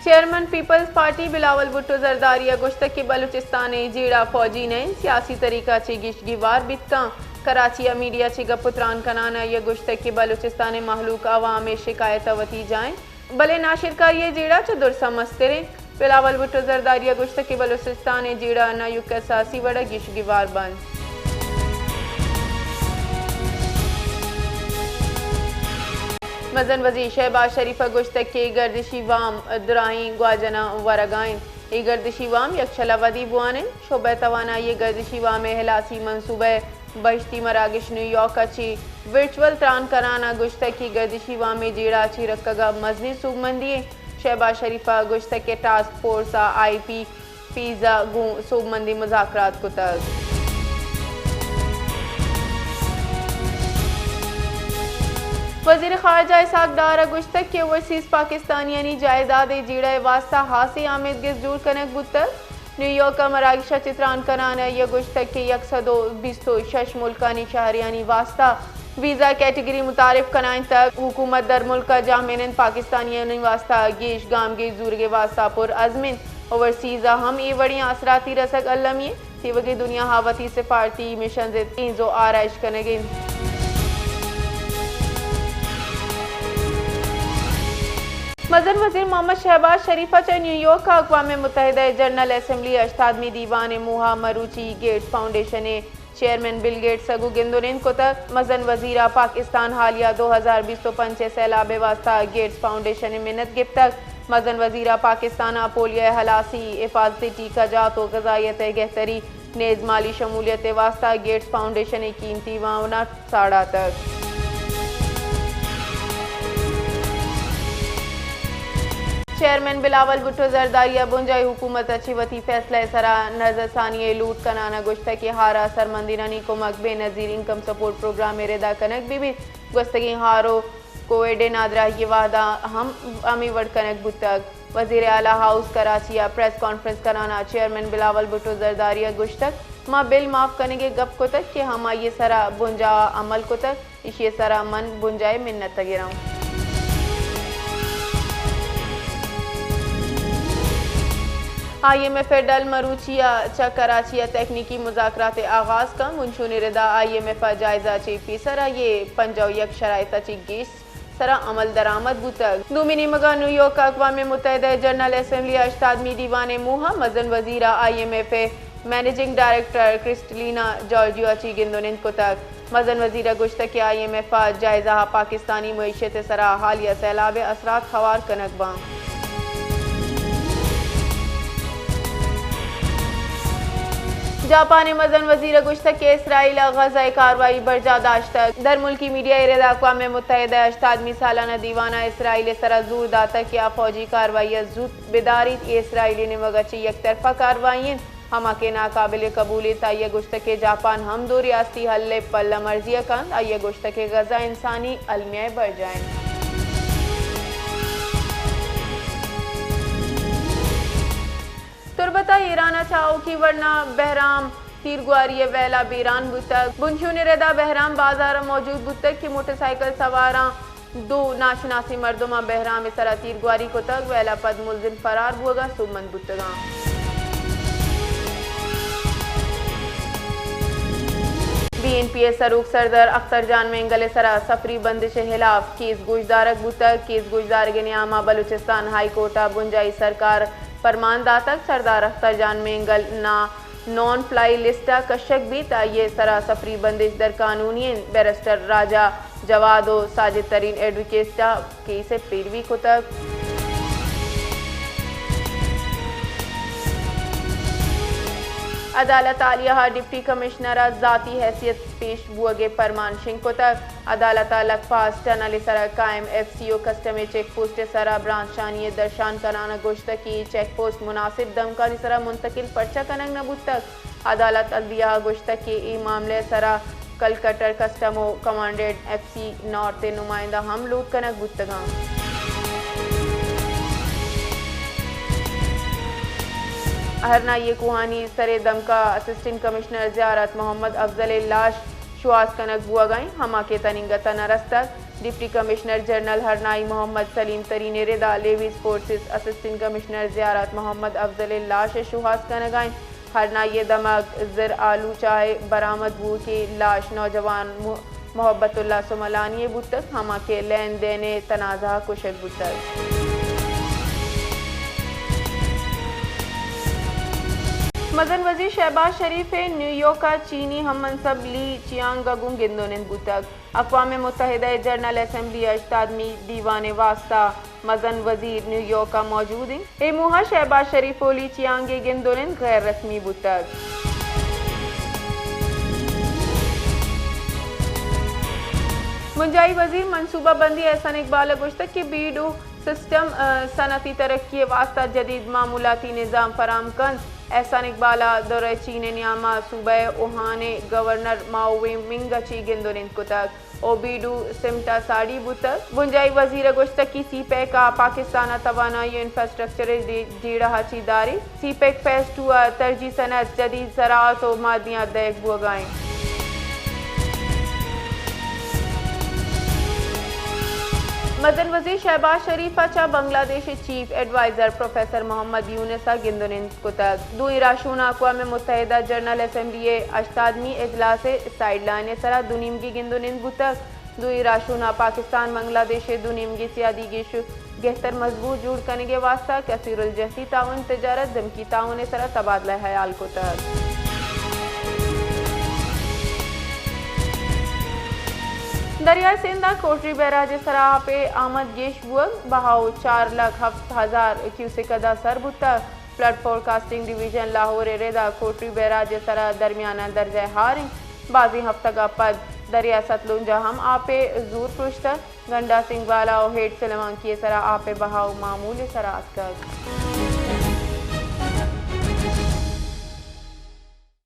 Chairman Peoples party Bilawal بھٹو زرداری ءَ گوشتگ کہ بلوچستان ءِ جیڑہ فوجی نہ انت، سیاسی طریقہ چہ گیش گیوار بیت کنت۔ کراچی ءَ میڈیا چہ گپ ءُ تران کنان ءَ آئی ءَ گوشتگ کہ بلوچستان ءِ مہلوک عوام ءِ شکایت ءَ وتی جاہ انت، بلے ناشرکاری ءِ جیڑہ چہ درساں مستر انت۔ بلاول بھٹو زرداری ءَ گوشتگ کہ بلوچستان ءِ جیڑہ نہ یک اساسی وڑ ءَ گیش گیوار بنت۔ مزن وزیر شہباز شریف ءَ گوشتگ کہ گردشی وام دراہیں گواجناں ورگ ءَ انت۔ اے گردشی وام یکشل ءَ ودی بوان انت۔ شعبہ توانائی ءِ گردشی وام ءِ ہلاسی منصوبہ ءِ بہشتی مراگش نیویارک ءَ چہ ورچوئل تران کنان ءَ گوشتگ کہ گردشی وام ءِ جیڑہ ءَ چہ رکگ ءَ مزنیں سوبمندی انت۔ شہباز شریف ءَ گوشتگ کہ ٹاسک فورس ءَ آئی پی پیز ءَ گوں سوبمندیں مذاکرات کتگ۔ وزیر خارجہ اسحاق ڈار ءَ گوشتگ کہ اوورسیز پاکستانیانی جائیداد ءِ جیڑہ ءِ واستہ ہاسیں آمیدگس جوڑ کنگ بوتگ۔ نیویارک ءَ مراگش ءَ چہ تران کنان ءَ آئی ءَ گوشتگ کہ یک سد ءُ بیست ءُ شش ملکانی شہریانی واستہ ویزا کیٹگری متعارف کنائینتگ۔ حکومت درملک ءَ جاہمنند پاکستانیانی واستہ گیش گامگیج زورگ ءِ واستہ پر عزم انت۔ اوورسیز ءَ ہم اے وڑیں آسراتی رسگ المی انت۔ تیوگیں دنیا ءَ وتی سفارتی مشنز ءِ تینز ءُ آرائش کنگ ءَ انت۔ مزن وزیر محمد شہباز شریف ءَ چہ نیویارک ءَ اقوام متحدہ ءِ جنرل اسمبلی ءِ ہشتادمی دیوان ءِ موہ ءَ مروچی گیٹس فاؤنڈیشن ءِ چیئرمین بل گیٹس ءَ گوں گند ءُ نند کتگ۔ مزن وزیر ءَ پاکستان حالیہ دو ہزار بیست ءُ پنچ ءِ سیلاب ءِ واستہ گیٹس فاؤنڈیشن ءِ منت گپتگ۔ مزن وزیر ءَ پاکستان ءَ پولیو ءِ ہلاسی، حفاظتی ٹیکہ جات ءُ غذائیت ءِ گہتری نیز مالی شمولیت ءِ واستہ گیٹس فاؤنڈیشن ءِ قیمتی معاونت ساڑاتگ۔ چیئرمین بلاول بھٹو زرداری ءَ بنجاہی حکومت ءَ چہ وتی فیصلہ ءِ سرا نظرثانی ءِ لوٹ کنان ءَ گوشتگ کہ ہارا سرمندینانی کمک بے نظیر انکم سپورٹ پروگرام ءِ ردا کنگ بہ بیت۔ گوستگیں ہار ءُ کوویڈ ءِ نادراہی ءِ وہدا ہم ہمے وڑ کنگ بوتگ۔ وزیر اعلی ہاؤس کراچی ءَ پریس کانفرنس کنان ءَ چیئرمین بلاول بھٹو زرداری ءَ گوشتگ، ما بل معاف کنگ ءِ گپ کتگ کہ ہمائی ءِ سرا بنجاہ ءَ عمل کتگ، ایشی ءِ سرا من بنجاہ ءِ منت ءَ گراں۔ آئی ایم ایف ءِ ڈل مروچی ءَ چہ کراچی ءَ تکنیکی مذاکرات ءِ آغاز کنت۔ بنشون ءِ ردا آئی ایم ایف ءِ جائزہ چہ پیسر آئی ءِ پنجاہ ءُ یک شرائط ءَ چہ گیش سرا عمل درآمد بوتگ۔ دومی نیمگا نیویارک ءَ اقوام متحدہ ءِ جنرل اسمبلی ءِ ہشتادمی دیوان ءِ موہ ءَ مزن وزیر ءَ آئی ایم ایف ءِ منیجنگ ڈائریکٹر کرسٹلینا جارجیو ءَ چہ گند ءُ نند کتگ۔ مزن وزیر ءَ گوشتگ کہ آئی ایم ایف ءِ جائزہ ءَ پاکستانی معیشت ءِ سرا حالیہ سیلاب ءِ اثرات ہوار کنگ باں۔ جاپان ءِ مزن وزیر ءَ گوشتگ کہ اسرائیل ءَ غزہ ءِ کاروائی برجاہ داشتگ۔ درملکی میڈیا ءِ ردا اقوام متحدہ ءِ ہشتادمی سالانہ دیوان ءَ اسرائیل ءِ سرا زور داتگ کہ آ فوجی کاروائی ءَ زوت بداریت۔ اے اسرائیل ءِ نیمگ ءَ چہ یک طرفہ کاروائی انت، ہما کہ ناقابل قبول انت۔ آئی ءَ گوشتگ کہ جاپان ہم دو ریاستی حل ءِ پلہ مرزی ءَ کنت۔ آئی ءَ گوشتگ کہ غزہ انسانی المیہ ءِ برجاہ انت۔ تربت ءَ ایران ءَ چہ آؤکی ورنا بہرام تیرگواری ءِ ویل ءَ بیران بوتگ۔ بنشون ءِ ردا بہرام بازار ءَ موجود بوتگ کہ موٹر سائیکل سواراں دو ناشناسیں مردماں بہرام ءِ سرا تیرگواری کتگ۔ ویل ءَ پد ملزم فرار بوگ ءَ سوبمند بوتگاں۔ بی این پی ءِ سروک سردار اختر جان مینگل ءِ سرا سفری بندش ءِ ہلاف کیس گوشدارگ بوتگ۔ کیس گوشدارگ ءِ نیام ءَ بلوچستان ہائی کورٹ ءَ بنجاہی سرکار پرمان داتگ سردار اختر جان مینگل نا نان فلائی لسٹ ءَ کشگ بیت، آئی ءِ سرا سفری بندش در قانونی انت۔ بیرسٹر راجہ جواد ءُ ساجد ترین ایڈووکیٹ ءَ کیس ءِ پیروی کتگ۔ عدالت عالیہ ءَ ڈپٹی کمشنر ءَ ذاتی حیثیت پیش بوگ ءِ پرمان شنگ کتگ۔ عدالت ءَ لکھ پاس ٹنل ءِ سرا قائم ایف سی او کسٹم ءِ چیک پوسٹ ءِ سرا برانزشانی ءِ درشان کنان ءَ گوشتگ کہ اے چیک پوسٹ مناسب دمکانی سرا منتقل پرچا کنگ نہ بوتگ۔ عدالت عدلیہ ءَ گوشتگ کہ اے معاملہ ءِ سرا کلکٹر کسٹم ءُ کمانڈنٹ ایف سی نارتھ ءِ نمائندہ ہم لوٹ کنگ بوتگاں۔ ہرنائی ءِ کوہانی سر ءِ دمک ءَ اسسٹنٹ کمشنر زیارت محمد افضل ءِ لاش شوہاز کنگ بوہگ ءَ انت، ہما کہ تنینگت ءَ نہ رستگ۔ ڈپٹی کمشنر جنرل ہرنائی محمد سلیم ترین ءِ ردا لیویز فورسز اسسٹنٹ کمشنر زیارت محمد افضل ءِ لاش ءِ شوہاز کنگ ءَ انت۔ ہرنائی ءِ دمگ زر آلو چاہ ءِ برآمد بوؤکیں لاش نوجوان مح-، محبت اللہ سملانی ءِ بوتگ، ہما کہ لین دین ءِ تنازعہ ءَ کشگ بوتگ۔ مزن وزیر شہباز شریف ءِ نیویارک ءَ چینی ہم منصب لی چیانگ ءَ گوں گند ءُ نند بوتگ۔ اقوام متحدہ ءِ جنرل اسمبلی ءِ ہشتادمی دیوان ءِ واستہ مزن وزیر نیویارک ءَ موجود انت۔ اے موہ ءَ شہباز شریف ءُ لی چیانگ ءِ گند ءُ نند غیر رسمی بوتگ۔ بنجاہی وزیر منصوبہ بندی احسن اقبال ءَ گوشتگ کہ بیڈو سسٹم، ءَ، صنعتی ترقی ءِ واستہ جدید معمولاتی نظام فراہم کنت۔ احسان اقبال ءَ درہ چین ءِ نیام ءَ صوبہ ووہان ءِ گورنر ماؤ وے منگ ءَ چہ گند ءُ نند کتگ ءُ بیڈو سمٹ ءَ ساڑی بوتگ۔ بنجاہی وزیر ءَ گوشتگ کہ سی پیک ءَ پاکستان ءَ توانائی ءُ انفراسٹرکچر ءِ ڈی-، جیڑہ ءَ چہ داریت۔ سی پیک فیز ٹو ءَ ترجی صنعت، جدید زراعت ءُ معدنیات دئیگ بوگ ءَ انت۔ مزن وزیر شہباز شریف ءَ چہ بنگلہ دیش ءِ چیف ایڈوائزر پروفیسر محمد یونس ءَ گند ءُ نند کتگ۔ دوئیں راہشون ءَ اقوام متحدہ جنرل اسمبلی ءِ ہشتادمی اجلاس ءِ سائیڈ لائن ءِ سرا دو نیمگی گند ءُ نند بوتگ۔ دوئیں راہشون ءَ پاکستان بنگلہ دیش ءِ دو نیمگی سیادی گیش گہتر مضبوط جوڑ کنگ ءِ واستہ کثیر الجہتی تعاون، تجارت، دمکی تعاون ءِ سرا تبادلہ حیال کتگ۔ دریائے سندھ ءَ کوٹری بیراج ءِ سرا آپ ءِ آمد گیش بوگ، بہا ءُ چار لکھ ہفت ہزار کیوسک ءَ سر بوتگ۔ فلڈ فورکاسٹنگ ڈویژن لاہور ءِ ردا کوٹری بیراج ءِ سرا درمیاناں درجہ ہار انت۔ بازیں ہفتگ ءَ پد دریا ستلونج ءَ ہم آپ ءِ زور پرشتگ۔ گنڈا سنگوالا ءُ ہیڈ سلوانکی ءِ سرا آپ ءِ بہا ءُ معمول ءِ سرا اتکگ۔